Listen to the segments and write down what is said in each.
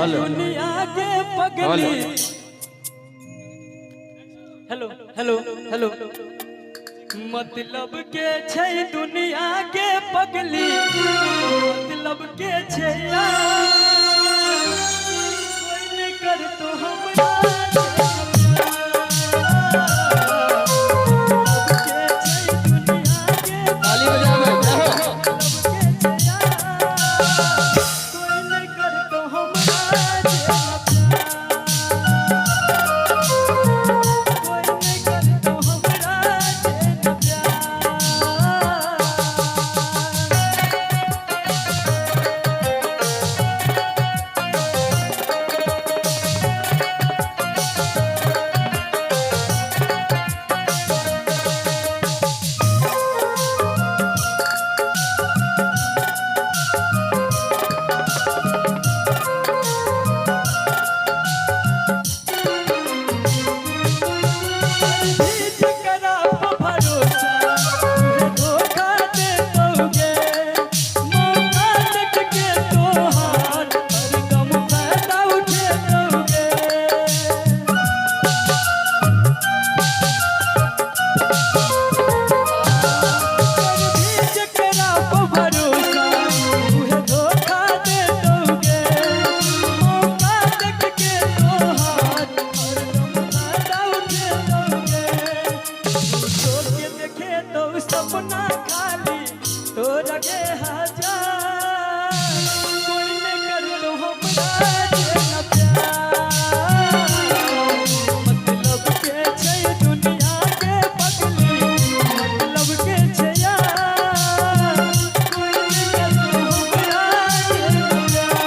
Hello. दुनिया के पगली। हेलो हेलो हेलो, मतलब के छै दुनिया के पगली, मतलब के छै यार, कोई नहीं करतो हमरा जे प्यार। मतलब के छै दुनिया के ताली बजावे, जय हो। कोई नहीं करतो हमरा जे प्यार, कोई नहीं करतो हमरा जे प्यार। जकरा पर भरोसा उहे धोखा दे दोगे, मौका देख के तोहार हरदम फायदा उठे दोगे। जकरा पर भरोसा उहे धोखा दे दोगे, मौका देख के तोहार हरदम फायदा उठे दोगे। के देखे तो सपना खाली तोरा के हजार, कोई नहीं करतो हमरा जे न प्यार। मतलब के छै दुनिया के पगली, मतलब के छै यार, कोई नहीं करतो हमरा जे न प्यार।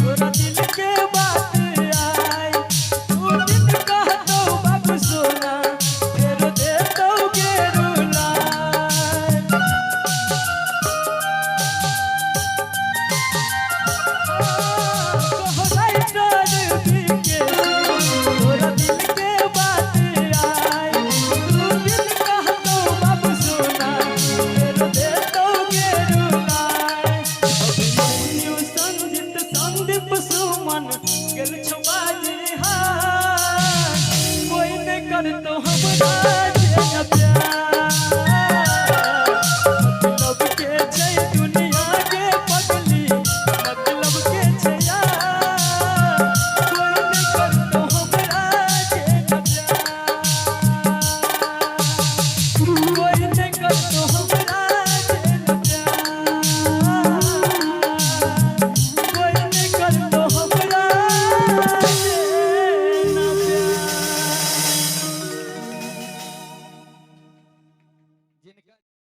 तोरा दिल के बात आई, तू दिन कहतो बाबू सोना, फेर देतो गे रुलाय। तोरा दिल के बात आई, तू दिन कहतो बाबू सोना, फेर देतो गे रुलाय। अभिमन्यु संजित संदीप सुमन गेल छो बाजी हार, कोई नहीं करतो हमरा।